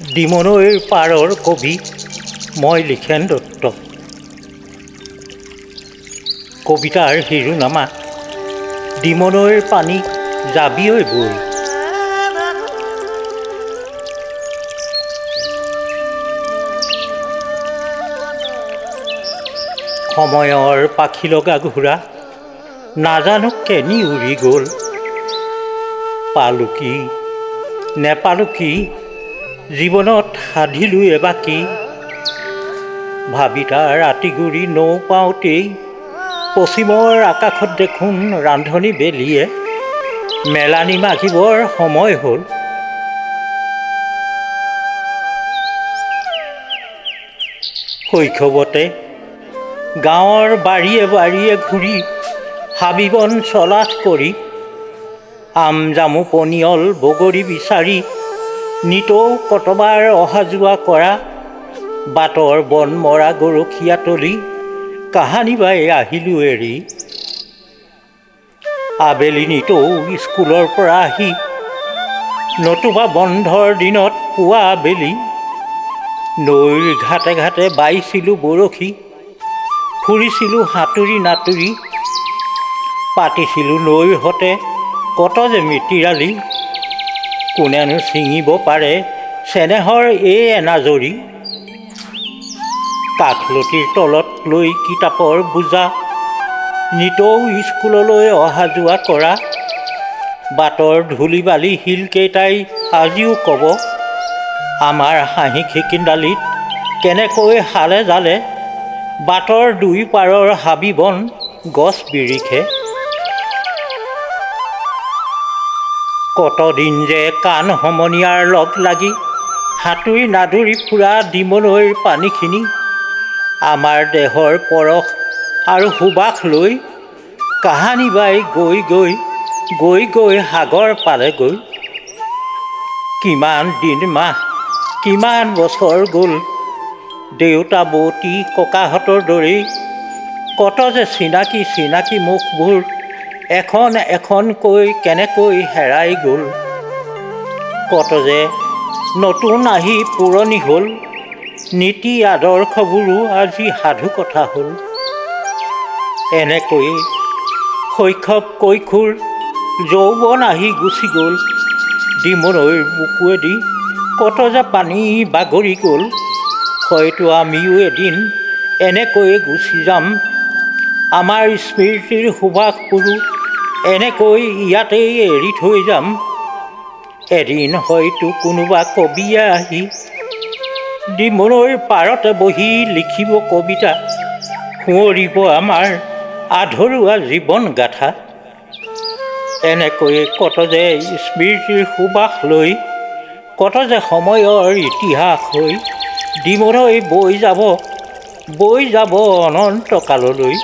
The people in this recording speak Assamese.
ডিমনৈৰ পাৰৰ কবি মই লিখেন দত্ত। কবিতাৰ শিৰোনামা ডিমনৈৰ পানী যাবি ঐ বৈ। সময়ৰ পাখি লগা ঘোঁৰা নাজানো কেনি উৰি গ'ল, পালো কি নেপালো কি জীৱনত সাধিলো এবাকি। ভাবি তাৰ আঁতিগুৰি নৌ পাওঁতেই পশ্চিমৰ আকাশত দেখোন ৰান্ধনী বেলিয়ে মেলানি মাগিবৰ সময় হ'ল। শৈশৱতে গাঁৱৰ বাৰীয়ে বাৰীয়ে ঘূৰি হাবি বন চলাথ কৰি আম জামু পনিয়ল বগৰী বিচাৰি নিতৌ কতবাৰ অহা যোৱা কৰা বাটৰ বন মৰা গৰখীয়া তলি কাহানিবাই আহিলোঁ এৰি। আবেলি নিতৌ স্কুলৰ পৰা আহি নতুবা বন্ধৰ দিনত পুৱা আবেলি নৈৰ ঘাটে ঘাটে বাইছিলোঁ বৰশী, ফুৰিছিলোঁ সাঁতুৰি নাতুৰি, পাতিছিলোঁ নৈৰ সতে কত যে মিতিৰালি। কোনেনো ছিঙিব পাৰে চেনেহৰ এই এনাজৰী। কাষলতিৰ তলত লৈ কিতাপৰ বোজা নিতৌ স্কুললৈ অহা যোৱা কৰা বাটৰ ধূলি বালি শিলকেইটাই আজিও ক'ব আমাৰ হাঁহি খিকিন্দালিত কেনেকৈ হালে জালে বাটৰ দুই পাৰৰ হাবি বন গছ বিৰিখে। কতদিন যে কাণ সমনীয়াৰ লগ লাগি সাঁতুৰি নাদুৰি ফুৰা ডিমনৈৰ পানীখিনি আমাৰ দেহৰ পৰশ আৰু সুবাস লৈ কাহানিবাই গৈ গৈ গৈ গৈ সাগৰ পালেগৈ। কিমান দিন মাহ কিমান বছৰ গ'ল, দেউতা বৌতি ককাহঁতৰ দৰেই কত যে চিনাকি চিনাকি মুখবোৰ এখন এখনকৈ কেনেকৈ হেৰাই গ'ল। কত যে নতুন আহি পুৰণি হ'ল, নীতি আদৰ্শবোৰো আজি সাধু কথা হ'ল। এনেকৈয়ে শৈশৱ কৈশোৰ যৌৱন আহি গুচি গ'ল, ডিমনৈৰ বুকুৱেদি কত যে পানী বাগৰি গ'ল। হয়তো আমিও এদিন এনেকৈয়ে গুচি যাম, আমাৰ স্মৃতিৰ সুবাসবোৰো এনেকৈ ইয়াতেই এৰি থৈ যাম। এদিন হয়তো কোনোবা কবিয়ে আহি ডিমনৈৰ পাৰতে বহি লিখিব কবিতা, সোঁৱৰিব আমাৰ আধৰুৱা জীৱন গাথা। এনেকৈয়ে কত যে স্মৃতিৰ সুবাস লৈ কত যে সময়ৰ ইতিহাস হৈ ডিমনৈ বৈ যাব, বৈ যাব অনন্ত কাললৈ।